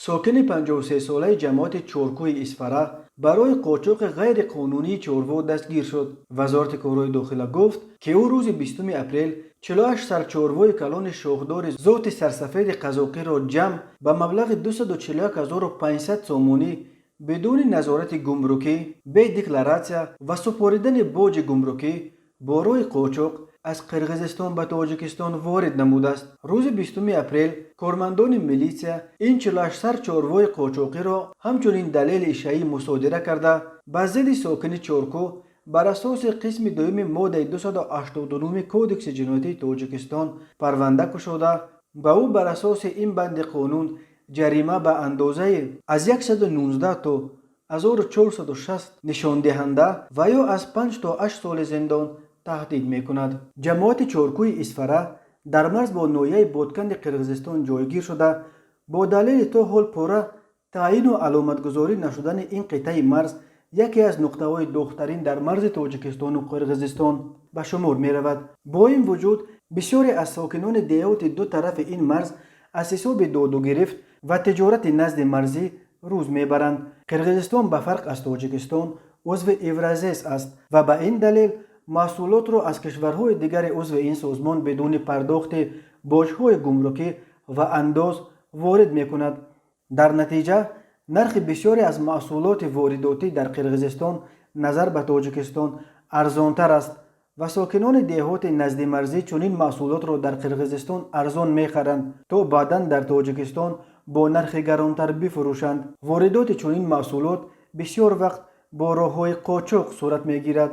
Сокини 53-солаи ҷамоати Чоркӯҳи Исфара барои қочоқи ғайриқонунии чорво дастгир шуд. Вазорати корҳои дохила гуфт, ки ӯ рӯзи 20 апрел 48 сар чорвои калони шохдори зоти сарсафеди қазоқиро ҷамъ ба маблағи 241 500 сомонӣ бидуни назорати гумрукӣ, бе декларатсия ва супоридани боҷи гумрукӣ бо роҳи қочоқ аз Қирғизистон ба Тоҷикистон ворид намудааст. Рӯзи 20 апрел кормандони милитсия ин 48 сар чорвои қочоқиро ҳамчунин далели ишаӣ мусодира карда, ба зидди сокини Чоркӯҳ бар асоси қисми дуюми моддаи 289 Кодекси ҷиноятии Тоҷикистон парванда кушода, ба ӯ бар асоси ин банди қонун ҷарима ба андозаи аз 119 то 1460 нишондиҳанда ва ё аз 5 то 8 соли зиндон таҳдид мекунад. Ҷамоати Чоркӯҳи Исфара дар марз бо ноҳияи Ботканди Қирғизистон ҷойгир шуда, бо далели то ҳол пурра таъйину аломатгузорӣ нашудани ин қитъаи марз яке аз нуқтаҳои доғтарин дар марзи Тоҷикистону Қирғизистон ба шумор меравад. Бо ин вуҷуд, бисёре аз сокинони деҳоти ду тарафи ин марз аз ҳисоби додугирифт ва тиҷорати назди марзӣ рӯз мебаранд. Қирғизистон, ба фарқ аз Тоҷикистон, узви Евразес аст ва ба ин далел маҳсулотро аз кишварҳои дигари узви ин созмон бидуни пардохти боҷҳои гумрукӣ ва андоз ворид мекунад. Дар натиҷа, нархи бисёре аз маҳсулоти воридотӣ дар Қирғизистон назар ба Тоҷикистон арзонтар аст ва сокинони деҳоти наздимарзӣ чунин маҳсулотро дар Қирғизистон арзон мехаранд, то баъдан дар Тоҷикистон бо нархи гаронтар бифурӯшанд. Воридоти чунин маҳсулот бисёр вақт бо роҳҳои қочоқ сурат мегирад.